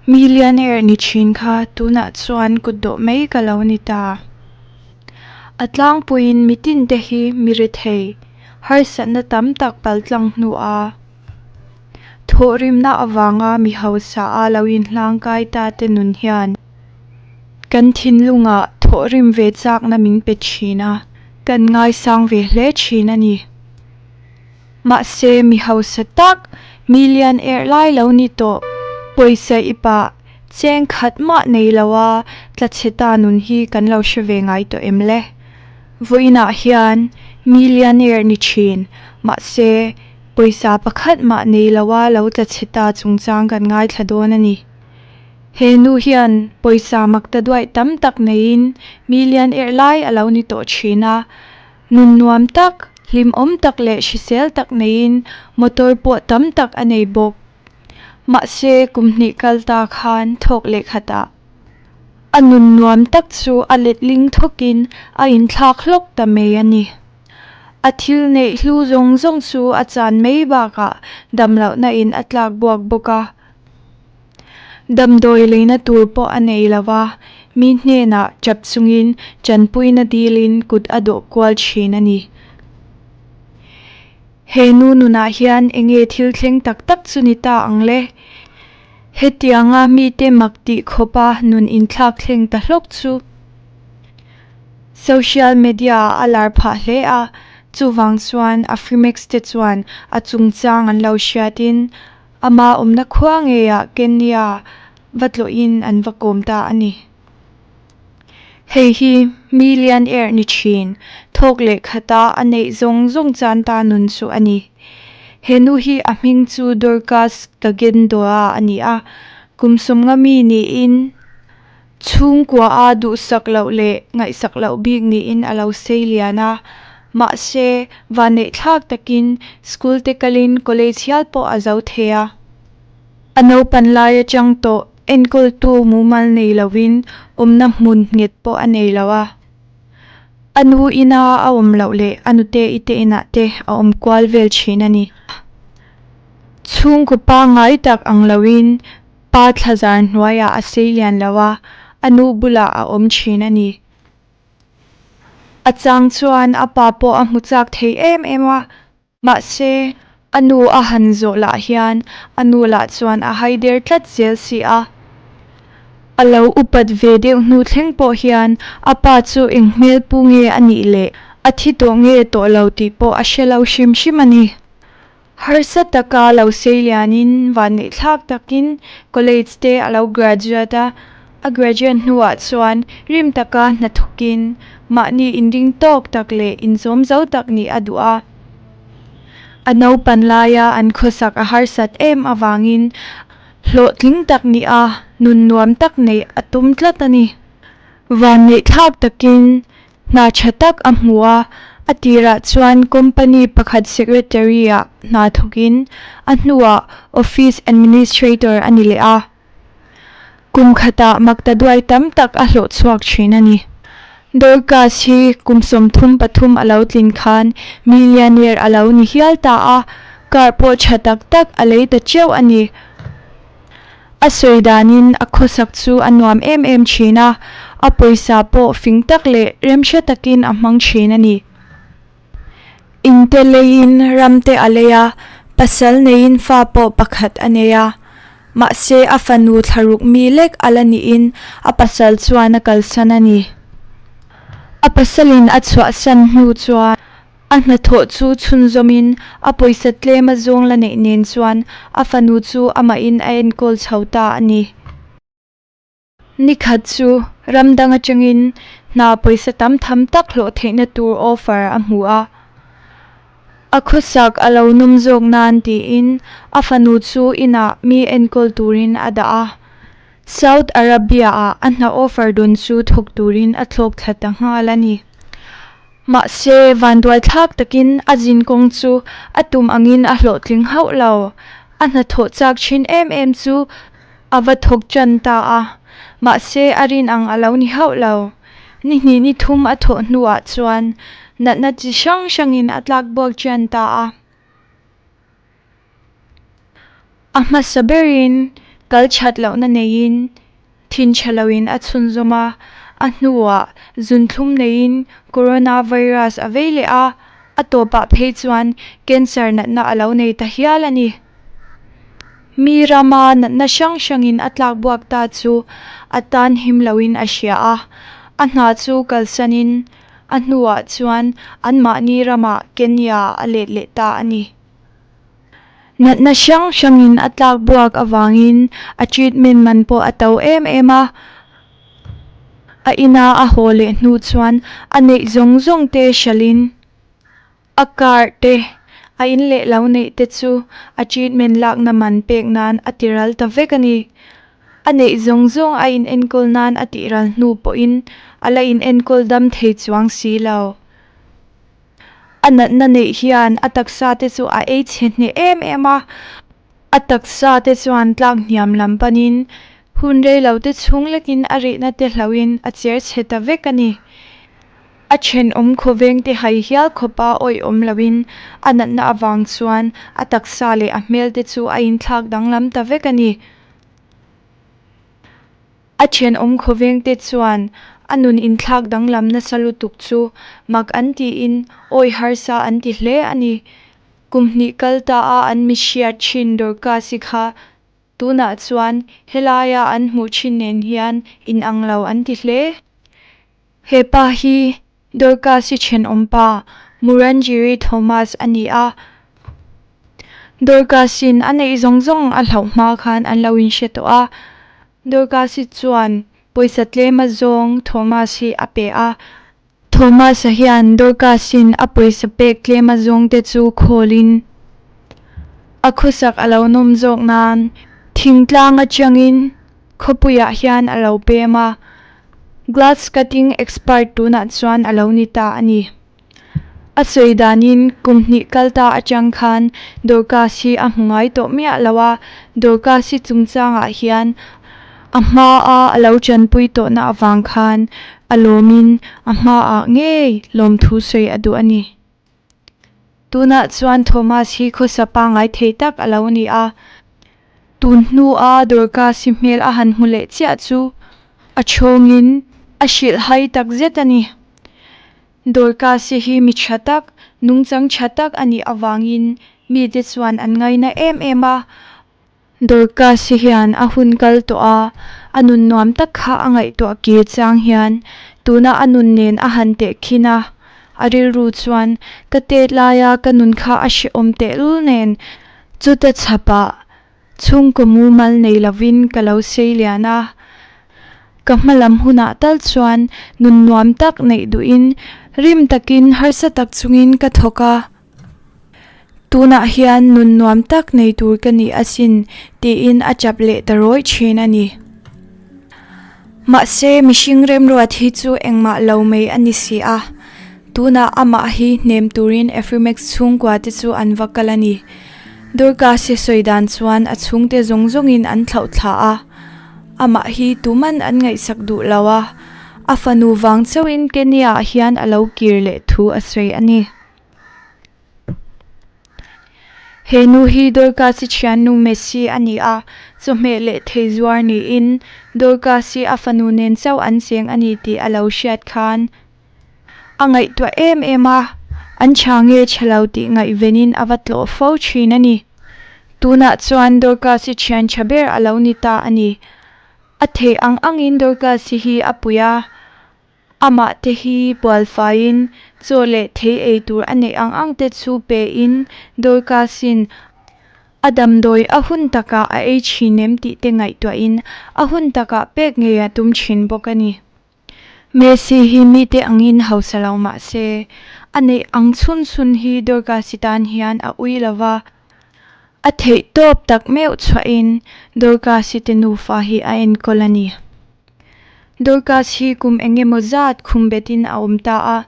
Millionaire ni thin kha tunah chuan kutdawh mai ka lo ni ta. A tlangpuiin mitin te hi mi rethei, harsatna tam tak paltlang hnua thawhrimna avanga mi hausa a lo inhlangkai ta te nun hian kan thinlungah thawhrim ve chakna min pe thin a, kan ngaisang ve hle thin a ni. Mahse mi hausa tak, mi lian erh lai lo ni tawh, pawisa i pah, cheng khat mah nei lo a tla chhe ta nun hi kan lo hre ve ngai tawh em le? Vawiinah hian mi lian erh ni thin, mahse pawisa pakhat mah nei lo a lo tla chhe ta chungchang kan ngaithla dawn a ni. He nu hian pawisa makta duaih tam tak neiin mi lian erh lai a lo ni tawh thin a, Nun nuam tak, hlimawm tak leh hrisel tak neiin motor pawh tam tak a nei bawk. Mahse, kum hnih kal ta khan thawk leh khatah a nun nuam tak chu a letling thawkin a inthlak hlawk ta mai a ni. A thil neih hlu zawng zawng chu a chan mai bakah damlohna in a tlak buak bawk a. Damdawi leina tur pawh a nei lo va, mi hnenah chap chungin chanpuina dilin kut a dawh kual thin a ni. He nu nunah hian enge thil thleng tak tak chu ni ta ang le? Hetianga mite mak tih khawpa nun inthlak thleng ta hlawk chu social media-ah a lar phah hle a, chuvang chuan Afrimax te chuan a chungchang an lo hriatin Ama awmna khua ngeiah Kenya va tlawhin an va kawm ta a ni. Hei hi mi lian erh ni thin, thawk leh khata a neih zawng zawng chan ta nun chu a ni. He nu hi a hming chu Dorcas Kagendoa a ni a, kum 50 mi niin Chhungkua a duhsak loh leh ngaihsak loh bik niin a lo sei lian a, mahse vanneihthlak takin school te kalin college hial pawh a zo thei a. A naupan lai atang tawh enkawltu mumal nei lovin awmna hmun nghet pawh a nei lo a. A nu ina a awm loh leh a nute i te inah te a awm kual vel thin a ni. Chhungkaw pangngai tak ang loin Pa thlazar hnuaiah a sei lian lo a, a nu bulah a awm thin a ni. A chang chuan a pa pawh a hmu chak thei em em a, mahse a nu a han zawh lah hian a nu lah chuan a hai der tlat zel si a. A lo upat ve deuh hnu thleng pawh hian a pa chu eng hmel pu nge a nih leh a thi tawh nge tawh lo tih pawh a hre lo hrim hrim a ni. Harsa taka lo sei lianin vanneihthlak takin college te a lo graduate a, a graduate hnuah chuan rim taka hnathawkin mahni inring tawk tak leh inzawm zo tak nih a duh a. A naupan laia an khawsak a harsat em avangin hlawhtling tak nih a nun nuam tak neih a tum tlat a ni. Vanneihthlak takin Hna tha tak a hmu a, a tirah chuan company pakhat secretary-ah hna thawkin a hnuah office administrator a ni leh a. Kum khatah maktaduai tam tak a hlawh chhuak thin a ni. Dorcas hi kum 33 a lo tlin khan millionaire a lo ni hial ta a, car pawh tha tak tak a lei ta teuh a ni. A sawi danin a khawsak chu a nuam em em thin a, a pawisa pawh fing tak leh remhre takin a hmang thin a ni. Inte leiin ramte a lei a, pasal neiin fa pawh pakhat a nei a. Mahse a fanu thlaruk mi lek a la niin a pasal chuan a kalsan a ni. A pasalin a chhuahsan hnu chuan. A hnathawh chu chhunzawmin a pawisa tlem a zawng la neih nen chuan a fanu chu amahin a enkawl chho ta a ni. Nikhat chu ram dang atangin hna pawisa tam tham tak hlawh theihna tur offer a hmu a. A khawsak a lo nawm zawk nan tiin a fanu chu inah mi enkawl turin a dah a. Saudi Arabia-ah a hna offer dawn chu thawk turin a thlawk thla ta nghal a ni. Mahse, vanduaithlak takin a zin kawng chu a tum angin a hlawhtling hauh lo. A hnathawh chak thin em em chu a va thawk tan ta a, mahse a rin ang a lo ni hauh lo. Ni hnih ni thum a thawh hnuah chuan natna chi hrang hrangin a tlak buak tan ta a. A hmasa berin Kal that lohna neiin thin tha loin a chhunzawm a, a hnuah zunthlum neiin coronavirus a vei leh a, a tawpah phei chuan cancer natna a lo nei ta hial a ni. Mi rama natna hrang hrangin a tlakbuak ta chu a tan him loin a hria a, a hna chu kalsanin a hnuah chuan anmahni ramah Kenya a let leh ta a ni. Natna hrang hrangin a tlak buak avangin a treatment man pawh a to em em a. A ina a haw leh hnu chuan a neih zawng zawng te hralhin a car te, a in leh lo neih te chu a treatment lakna man pek nan a ti ral ta vek a ni. A neih zawng zawng a in enkawl nan a tih ral hnu pawhin a la in enkawl dam thei chuang si lo. A natna neih hian a taksa te chu a ei chhe hneh em em a, a taksa te chuan tlak hniam lam panin hun rei lo te chhung lekin a rihna te hlauhin a cher chhe ta vek a ni. A thenawm khawveng te hai hial khawpa awih awm loin a natna avang chuan a taksa leh a hmel te chu a inthlak danglam ta vek a ni. A thenawm khawvengte chuan a nun inthlak danglam nasa lutuk chu mak an tiin awi harsa an ti hle a ni. Kum hnih kal ta a an mi hriat thin Dorcas-i kha tunah chuan helaia an hmuh thin nen hian inang lo an ti hle. He pa hi Dorcas-i thenawm pa Muranjiri Thomas a ni a, Dorcas-in a neih zawng zawng a hlauh hma khan an lo inhre tawh a. Dorcas-i chuan pawisa tlem a zawng Thomas hi a pe a. Thomas-a hian Dorcas-in a pawisa pek tlem a zawng te chu khawlin a khawsak a lo nawm zawk nan thingtlang atangin khawpuiah hian a lo pem a. Glass cutting expert tunah chuan a lo ni ta a ni. A sawi danin kum hnih kal ta atang khan Dorcas hi a hmu ngai tawh miah lo a, Dorcas hi chungchangah hian a hmaa a lo tanpui tawhna avang khan a lawmin a hmaah ngei lawmthu sawi a duh a ni. Tunah chuan Thomas hi khawsa pangngai thei tak a lo ni a. Tun hnua Dorcas-i hmel a han hmu leh chiah chu a chhawngin a hrilh hai tak zet a ni. Dorcas-i hi mi tha tak, nungchang tha tak a nih avangin mite chuan an ngaina em em a. Dorcas-i hian a hun kal tawh a, a nun nuam tak kha a ngaihtuah kir chiang hian tuna a nun nen a han teh khin a. A rilru chuan, Ka tet laia ka nun kha a hrehawm tehlul nen, chuta chhapah chhungkaw mumal nei lovin ka lo sei lian a. Ka hmalam hunah tal chuan nun nuam tak neih duhin rim takin harsa tak chungin ka thawk a. Tunah hian nun nuam tak nei tur ka ni asin tiin a chap leh ta rawih thin a ni. Mahse mihring remruat hi chu engmah lo mai a ni si a, tunah amah hi hnem turin Afrimax chhungkua te chu an va kal a ni. Dorcas-i sawi dan chuan a chhungte zawng zawngin an thlauh thla a, amah hi tuman an ngaihsak duh lo a, a fanu vang chauhin Kenya-ah hian a lo kir leh thu a sawi a ni. He nu hi Dorcas-i thiannu Messi a ni a, chawhmeh leh thei zuar niin Dorcas-i a fanu nen chauh an cheng a ni tih a lo hriat khan a ngaihtuah em em a, an tha nge tha lo tih ngaihvenin a va tlawh fo thin a ni. Tunah chuan Dorcas-i thian tha ber a lo ni ta a ni. A theih ang angin Dorcas-i hi a pui a. Amah te hi bualfaiin chaw leh thei ei tur a neih ang ang te chu pein Dorcas-in a damdawi a hun takah a ei thin em tih te ngaihtuahin a hun takah pek ngei a tum thin bawk a ni. Messi hi mite angin hausa lo mah se, a neih ang chhun chhun hi Dorcas-i tan hian a ui lo va, a theih tawp tak meuh chhuahin Dorcas-i te nufa hi a enkawl a ni. Dorcas hi kum eng emaw zat khum betin a awm ta a,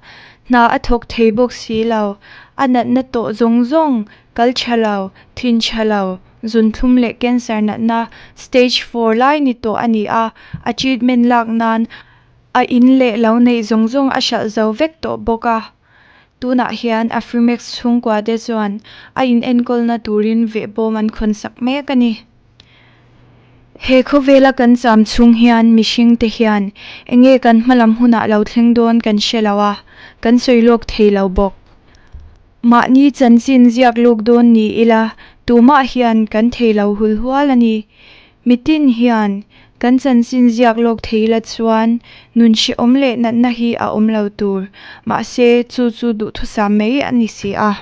hna a thawk thei bawk si lo. A natna tawh zawng zawng, kal tha lo, thin tha lo, zunthlum leh cancer natna stage four lai ni tawh a ni a, a treatment lak nan a in leh lo neih zawng zawng a hralh zo vek tawh bawk a. Tunah hian Afrimax chhungkua te chuan a inenkawlna turin vehbawm an khawnsak mek a ni. He khawvela kan cham chhung hian mihringte hian enge kan hmalam hunah lo thleng dawn kan hre lo a, kan sawi lawk thei lo bawk. Mahni chanchin ziak luk dawn ni ila tumah hian kan thei lo hulhual a ni. Mitin hian kan chanchin ziak lawk thei ila chuan nun hrehawm leh natna hi a awm lo tur, mahse chu chu duhthusam mai a ni si a.